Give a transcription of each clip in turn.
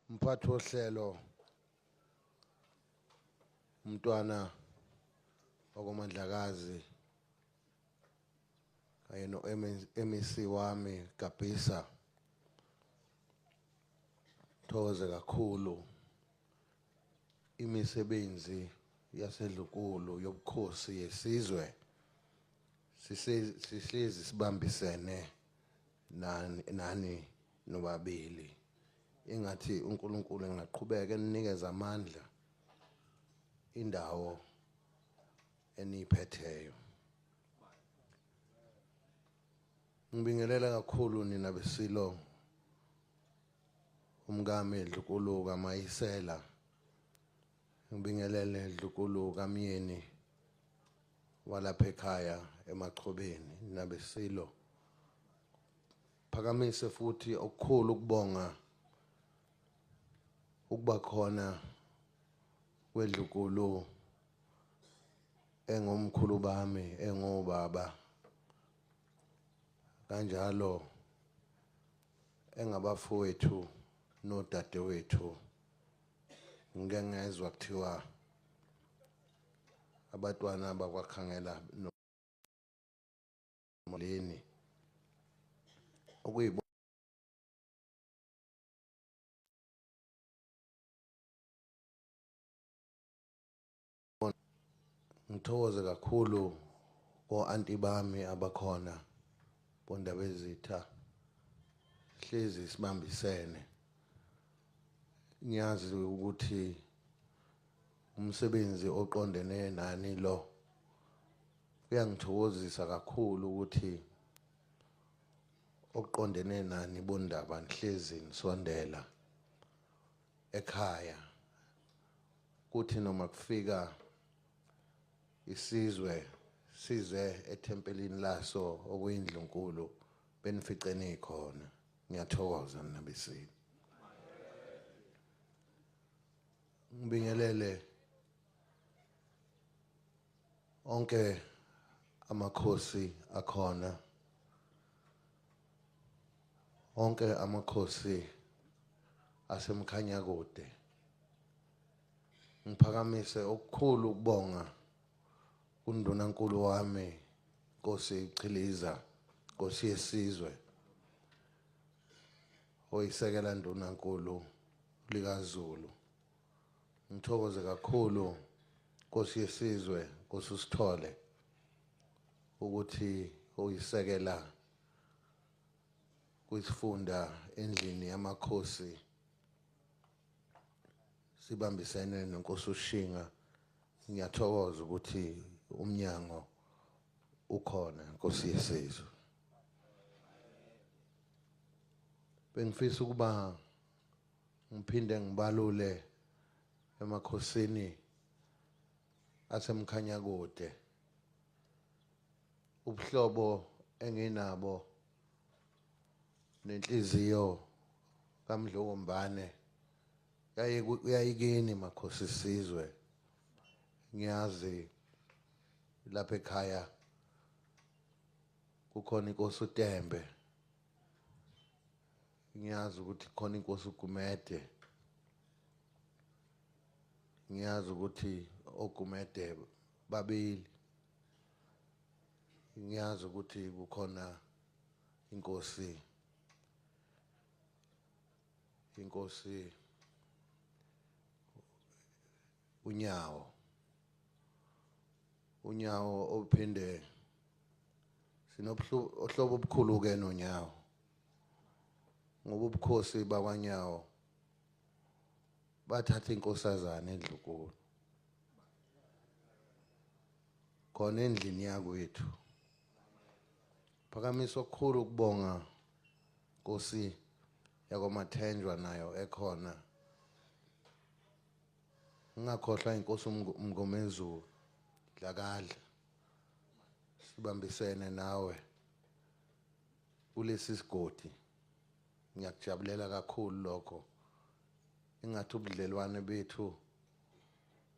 Mphathi wohlelo umntwana wakoMandlakazi kanye no MEC wami Gabisa, thokoze kakhulu. Imisebenzi yasedlukulu yobukhosi yesizwe sihlezi sibambisene nani nobabili. Ingathi uNkulunkulu engaqhubeka eninikeza amandla indawo eniphetheyo. Ngibingelela kakhulu nina besilo, umkami Dlukulu kaMayisela, ngibingelele Dlukulu kaMyeni walapha ekhaya eMachobeni nabesilo. Phakamise futhi okukhulu ukubonga ukuba khona kwedlukulu engomkhulu bami engobaba, kanjalo engabafowethu nodadewethu. Ngike ngezwa kuthiwa abatwana bakwakhangela nomleni okuyibona Ngithokoze kakhulu ko-anti bami abakhona boNdabezitha, hlezi sibambisene. Ngiyazi ukuthi umsebenzi oqondene nani lo, kuyangithokozisa kakhulu ukuthi okuqondene nani bondaba nihlezi nisondela ekhaya, kuthi noma kufika isizwe size ethempelini laso okuyindlunkulu benifice nikhona. Ngiyathokoza nina besilo. Ngibingelele onke amakhosi akhona, onke amakhosi asemkhanyakude. Ngiphakamise okukhulu ukubonga kuNdunankulu wami Nkosi Chiliza, Nkosi yesizwe, oyisekela Ndunankulu likaZulu. Ngithokoze kakhulu Nkosi yesizwe, Nkosi uSithole, ukuthi uyisekela kwisifunda endlini yamakhosi, sibambisene noNkosi uShinga. Ngiyathokoza ukuthi umnyango ukhona Nkosi yesizwe. Bengifisa ukuba ngiphinde ngibalule emakhosini asemkhanyakude ubuhlobo enginabo nenhliziyo kaMdlokombane yayikini makhosi sizwe. Ngiyazi lapha ekhaya kukhona inkosi uTembe, ngiyazi ukuthi khona inkosi uGumede, ngiyazi ukuthi oGumede babili, ngiyazi ukuthi kukhona inkosi uNyawo, uNyawo ophinde sinobuhlobo obukhulu ke noNyawo, ngoba ubukhosi bakwaNyawo bathatha inkosazana endlunkulu khona endlini yakwethu. Phakamisa okukhulu ukubonga Nkosi yakwaMathenjwa nayo ekhona. Ngingakhohlwa inkosi uMngomezulu Dlakadla, sibambisene nawe kulesi sigodi. Ngiyakujabulela kakhulu lokho. Ingathi ubudlelwane bethu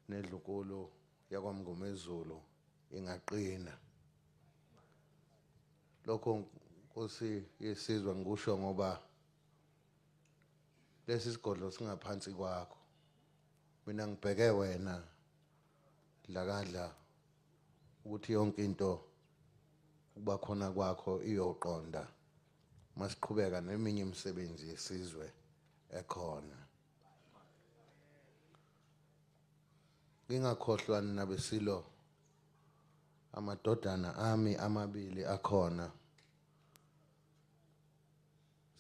nedlunkulu yakwaMngomezulu ingaqina. Lokho Nkosi yesizwe ngikusho ngoba Lesi sigodlo singaphansi kwakho. Mina ngibheke wena Dlakadla ukuthi yonke into ukuba khona kwakho iyoqonda masiqhubeka neminye imisebenzi yesizwe ekhona. Ngingakhohlwa nabesilo amadodana ami amabili akhona.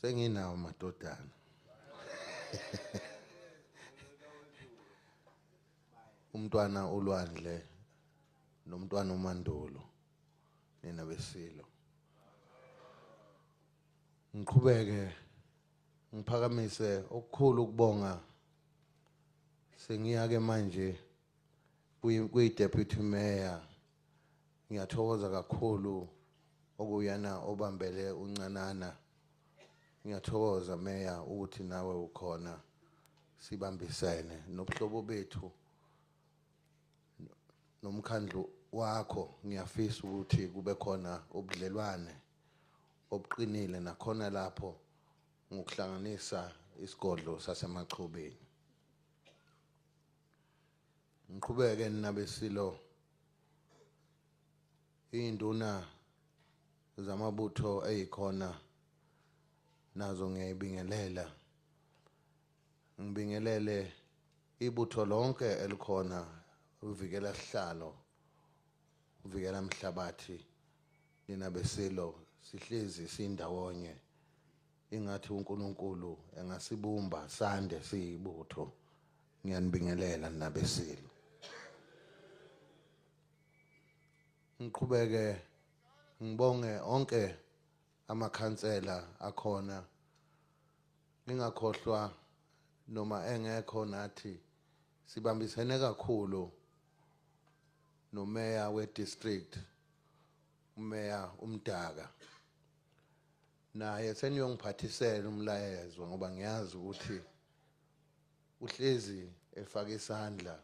Senginawo amadodana. Umntwana uLwandle nomntwana uMandulo nina besilo. Ngiqhubeke ngiphakamise okukhulu ukubonga. Sengiya ke manje kwi deputy mayor. Ngiyathokoza kakhulu okuyana obambele uncanana. Ngiyathokoza mayor ukuthi nawe ukhona, sibambisene nobuhlobo bethu nomkhandlu wakho. Ngiyafisa ukuthi kube khona ubudlelwane obuqinile nakhona lapho ngokuhlanganisa isigodlo saseMachobeni. Ngiqhubeke nabesilo, induna zamabutho ezikhona nazo ngiyayibingelela. Ngibingelele ibutho lonke elikhona uvikela sihlalo, uvikela mhlabathi. Nina besilo sihlezi sindawonye, ingathi uNkulunkulu engasibumba sande siyibutho. Ngiyanibingelela nabesilo. Ngiqhubeke ngibonge onke amakhansela akhona, ngingakhohlwa noma engekho nathi sibambisene kakhulu nomeya we-district, umeya uMdaka. Naye seniyongiphathisela umlayezo ngoba ngiyazi ukuthi uhlezi efaka isandla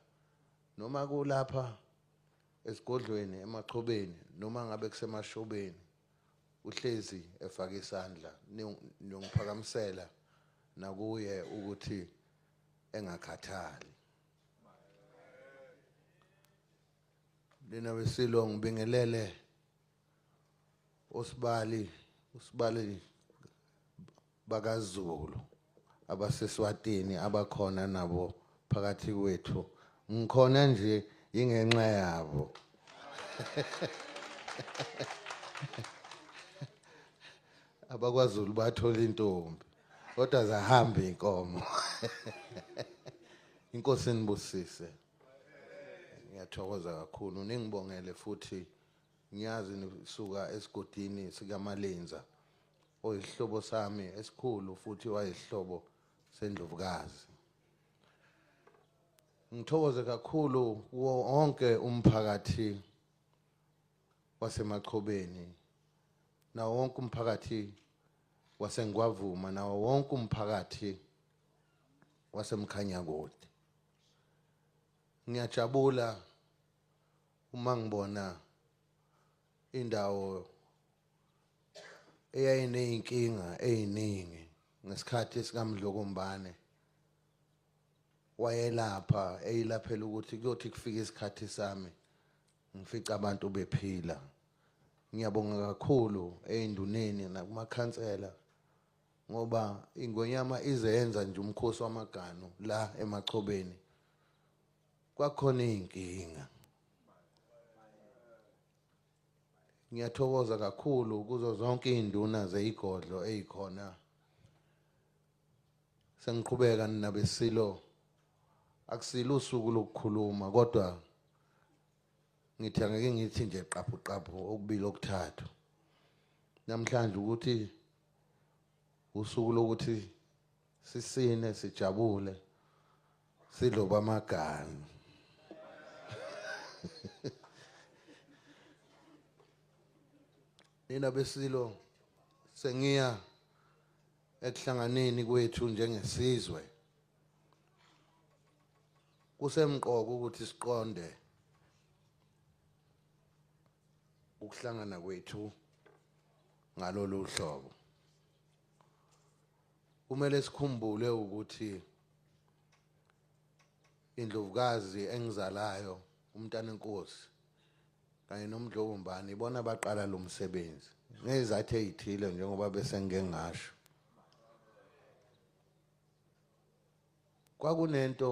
noma kulapha esigodlweni eMachobeni noma ngabe kusemashobeni, uhlezi efaka isandla. Niyongiphakamisela nakuye ukuthi engakhathali. Lina besilo ngibingelele osibali, usibali bakaZulu abaseswatini abakhona nabo phakathi kwethu. Ngikhona nje ingenxa yabo. AbakwaZulu bathola intombi kodwa zahamba inkomo. Inkosi inibusise. Ngiyathokoza kakhulu, ningibongele futhi. Ngiyazi nisuka esigodini sikaMalinza oyisihlobo sami esikhulu futhi wayisihlobo sendlovukazi. Ngithokoze kakhulu kuwo wonke umphakathi waseMachobeni, nawo wonke umphakathi waseNgwavuma, nawo wonke umphakathi waseMkhanyakude. Ngiyajabula uma ngibona indawo eyayineyinkinga eziningi ngesikhathi sikaMdlokombane wayelapha eyilaphela ukuthi kuyothi kufika isikhathi sami ngifica abantu bephila. Ngiyabonga kakhulu eyinduneni nakumakhansela ngoba ingonyama ize yenza nje umkhosi wamaganu la eMachobeni. Kwakhona inkinga. Ngiyathokoza kakhulu kuzo zonke izinduna zeyigodlo ezikhona. Sengiqhubeka nabesilo, akusilo usuku lokukhuluma kodwa ngithi angeke ngithi nje qaphu qaphu okubili okuthathu. Namhlanje ukuthi usuku lokuthi sisine sijabule sidloba amaganu. Nina besilo sengiya ekuhlanganeni kwethu njengesizwe. Kusemqoka ukuthi siqonde ukuhlangana kwethu ngalolu hlobo. Kumele sikhumbule ukuthi indlovukazi engizalayo umntana enkosi kanye noMdlokombane ibona baqala lo msebenzi ngezathu ezithile njengoba bese ngike ngasho. Kwakunento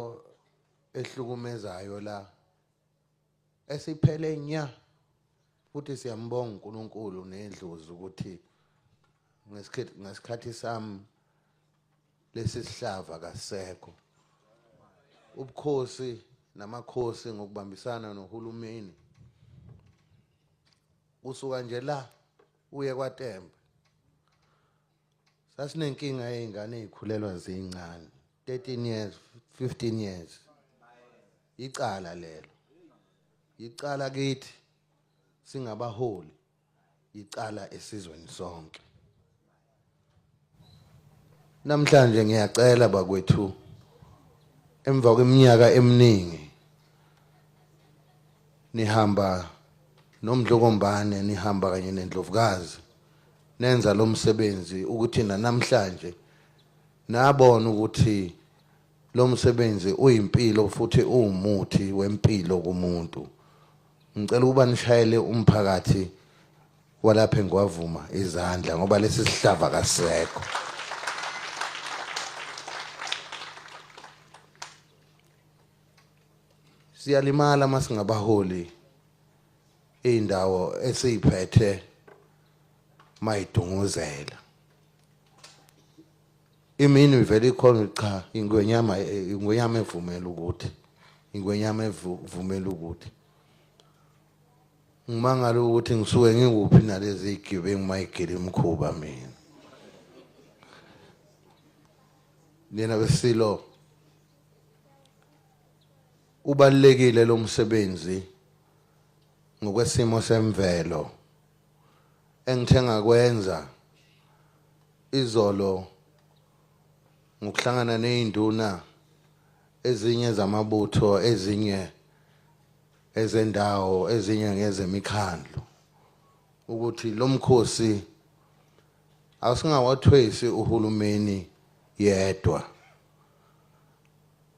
ehlukumezayo la esiphele nya futhi siyambonga uNkulunkulu nedlozi ukuthi ngesikhathi sami lesi sihlava kasekho. Ubukhosi namakhosi ngokubambisana nohulumeni usuka nje la uye kwaTembe sasinenkinga yezingane ezikhulelwa zincane 13 years 15 years icala lelo icala kithi singabaholi icala esizweni sonke. Namhlanje ngiyacela bakwethu emva kweminyaka eminingi nihamba noMdlokombane nihamba kanye nendlovukazi nenza lo msebenzi ukuthi namhlanje nabona ukuthi lo msebenzi uyimpilo futhi uwumuthi wempilo kumuntu. Ngicela ukuba nishayele umphakathi walapha eNgwavuma izandla ngoba lesi sihlava kasekho. Siyalimala masingabaholi indawo esiyiphethe mayidunguzela. Imini ivele ikhona cha ingwenyama ingwenyama evumela ukuthi ingwenyama evumela ukuthi ngimangala ukuthi ngisuke ngikuphi nalezi zigebengu mayigila imikhuba mina nina besilo ubalekile lo msebenzi ngokwesimo semvelo engithe ngakwenza Izolo ngokuhlangana nezinduna ezinye zamabutho ezinye ezendawo ezinye ngezemikhandlu ukuthi lo mkhosi asingawathwesi uhulumeni yedwa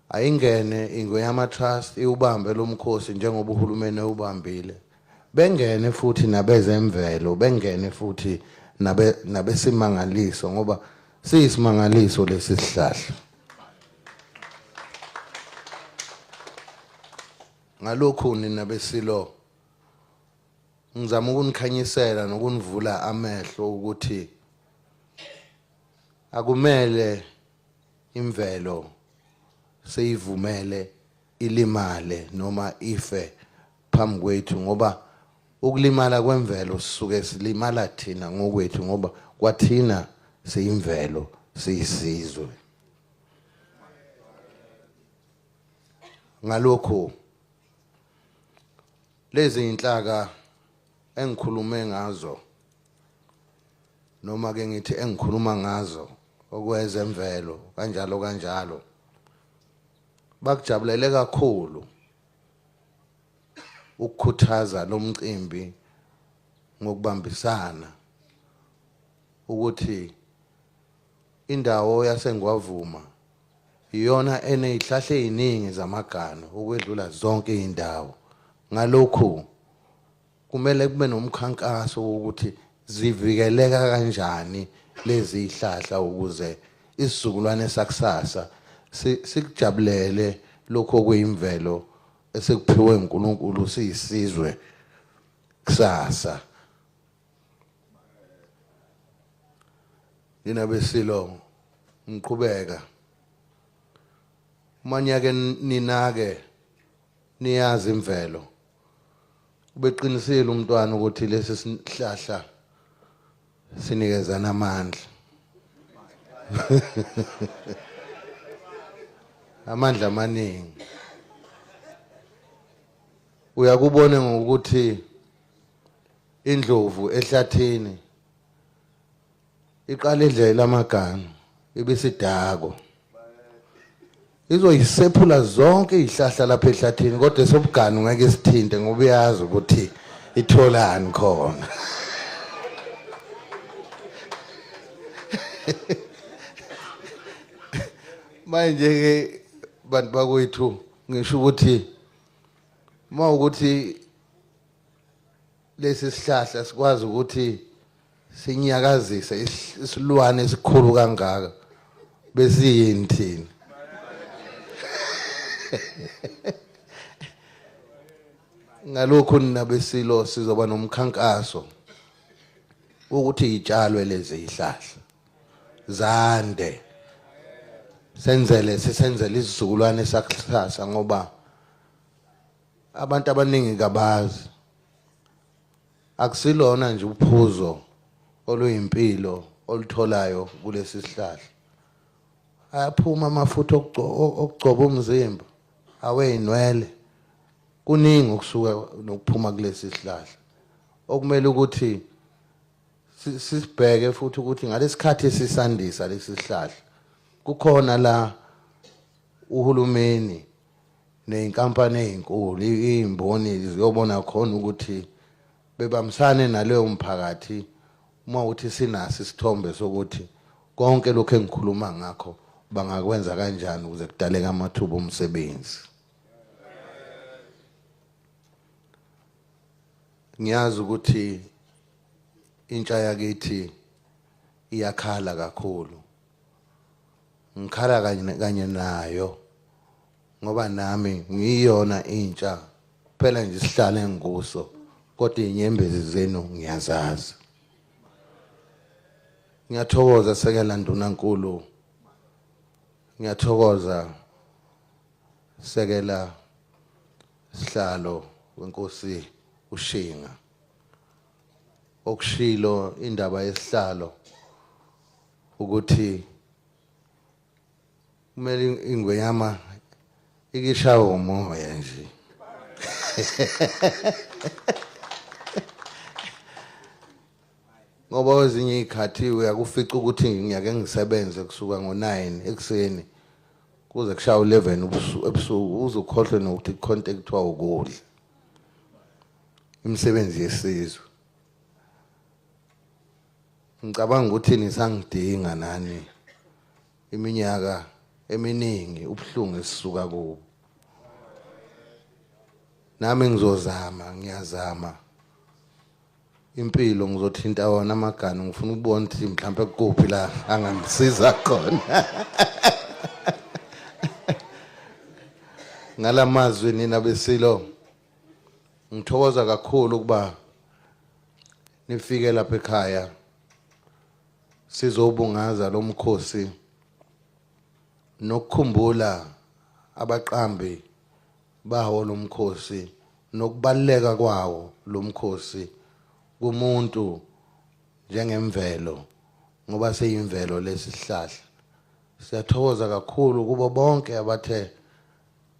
ayingene Ingonyama Trust iwubambe lo mkhosi njengoba uhulumeni ewubambile bengene futhi nabezemvelo bengene futhi nabe nabesimangaliso ngoba siyisimangaliso lesi sihlahla ngalokhu nina besilo ngizama ukunikhanyisela nokunivula amehlo ukuthi akumele imvelo seyivumele ilimale noma ife phambi kwethu ngoba ukulimala kwemvelo sisuke silimala thina ngokwethu ngoba kwathina siyimvelo siyisizwe ngalokho lezi inhlaka engikhulume ngazo noma ke ngithi engikhuluma ngazo okwezemvelo kanjalo kanjalo bakujabulele kakhulu ukukhuthaza lo mcimbi ngokubambisana ukuthi indawo yaseNgwavuma iyona enezihlahla eziningi zamaganu ukwedlula zonke izindawo ngalokhu kumele kube nomkhankaso wokuthi zivikeleka kanjani lezi zihlahla ukuze isizukulwane sakusasa sikujabulele lokho okuyimvelo esikuphiwe uNkulunkulu siyisizwe kusasa nina besilo ngiqhubeka manyake ninake niyazi imvelo Ubeqinisile umntwana ukuthi lesi sihlahla sinikezana amandla. Amandla amaningi. Uyakubona ngokuthi indlovu ehlathini iqala idlela amaganu ibisidako izoyisephula zonke izihlahla lapha ehlathini kodwa esobuganu ngeke isithinte ngoba uyazi ukuthi itholani khona Manje ke bantu bakwethu, ngisho ukuthi uma ukuthi lesi sihlahla sikwazi ukuthi sinyakazise isilwane esikhulu kangaka, besiyini thina? Ngalokhu nina besilo, sizoba nomkhankaso ukuthi itshalwe lezi zihlahla, zande, senzele sisenzele isizukulwane sakusasa, ngoba abantu abaningi kabazi, akusilona nje uphuzo oluyimpilo olutholayo kulesi sihlahla. Ayaphuma amafutha okugcoba umzimba, aweyinwele, kuningi okusuka nokuphuma kulesi sihlahla okumele ukuthi sisibheke futhi ukuthi ngalesikhathi sisandisa lesi sihlahla, kukhona la uhulumeni ney'nkampani ey'nkulu, iy'mboni ziyobona khona ukuthi bebambisane naleyo mphakathi, uma uthi sinaso isithombe sokuthi konke lokhu engikhuluma ngakho bangakwenza kanjani ukuze kudaleke amathuba omsebenzi. Ngiyazi ukuthi intsha yakithi iyakhala kakhulu, ngikhala kanye kanye nayo ngoba nami ngiyona intsha phela nje, sihlale engikuso, kodwa inyembezi zenu ngiyazazi. Ngiyathokoza sekela ndunankulu, ngiyathokoza sekela sihlalo wenkosi uShinga, okushilo indaba yesihlalo ukuthi kumele ingwenyama ikishawe umoya nje. Ngoba kwezinye izikhathi uyakufica ukuthi ngiyake ngisebenze kusuka ngo-9 ekuseni kuze kushaye u-11 ebusuku, uze ukhohlwe nokuthi kukhona into ekuthiwa ukudla. Imisebenzi yesizwe, ngicabanga ukuthi nisangidinga nani iminyaka eminingi, ubuhlungu esisuka kubo nami ngizozama, ngiyazama impilo, ngizothinta wona amaganu, ngifuna ukubona ukuthi mhlawumbe kuphi la angangisiza khona. Ngalamazwi nina besilo, ngithokoza kakhulu ukuba nifike lapha ekhaya sizobungaza lo mkhosi nokukhumbula abaqambi bawo lo mkhosi nokubaluleka kwawo lo mkhosi kumuntu njengemvelo, ngoba seyimvelo lesihlahla. Siyathokoza kakhulu kubo bonke abathe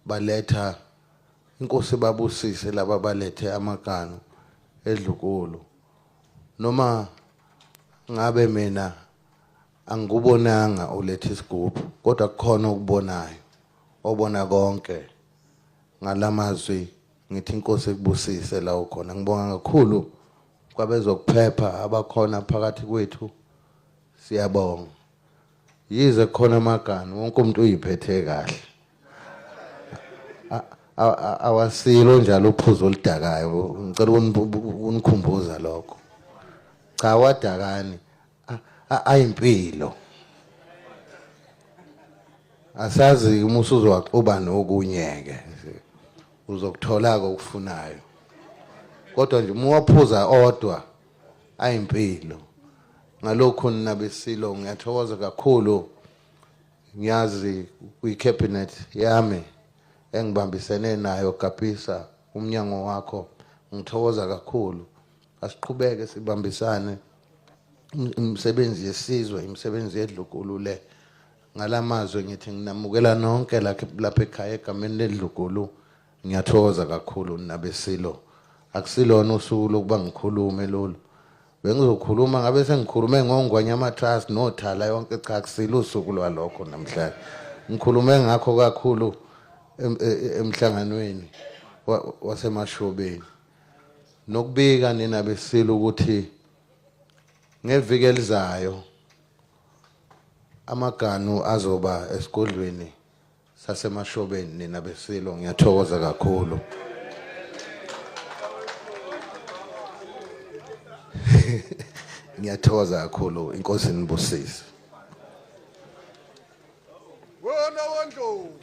baletha, inkosi babusise laba balethe amaganu edlukulu. Noma ngabe mina angikubonanga uletha isigubhu, kodwa kukhona okubonayo obona konke. Ngalamazwi ngithi inkosi ekubusise la ukhona. Ngibonga kakhulu kwabezokuphepha abakhona phakathi kwethu, siyabonga. Yize khona amaganu, wonke umuntu uyiphethe kahle, awasilo njalo uphuzo oludakayo. Ngicela ukunikhumbuza lokho. Cha, wadakani, ayimpilo. Asazi uma usuzowaxuba nokunye-ke uzokuthola-ke okufunayo, kodwa nje uma uwaphuza odwa ayimpilo. Ngalokhu nina besilo, ngiyathokoza kakhulu. Ngiyazi kwi-cabinet yami engibambisene nayo, Gapisa, umnyango wakho, ngithokoza kakhulu. Asiqhubeke sibambisane imisebenzi yesizwe, imisebenzi yedlukulu le. Ngalamazwi ngithi nginamukela nonke lapha ekhaya egameni ledlukulu. Ngiyathokoza kakhulu nabesilo. Akusilona usuku lokuba ngikhulume lolu, bengizokhuluma ngabe sengikhulume ngoNgwanyama Trust nothala yonke. Cha, akusilo usuku lwalokho namhlanje. Ngikhulume ngakho kakhulu emhlanganweni wasemashobeni. Nokubika nina besilo ukuthi ngeviki elizayo Amaganu azoba esigodlweni saseMashobeni nina besilo, ngiyathokoza kakhulu. Ngiyathokoza kakhulu, inkosi nibusise. Wona wondlovu.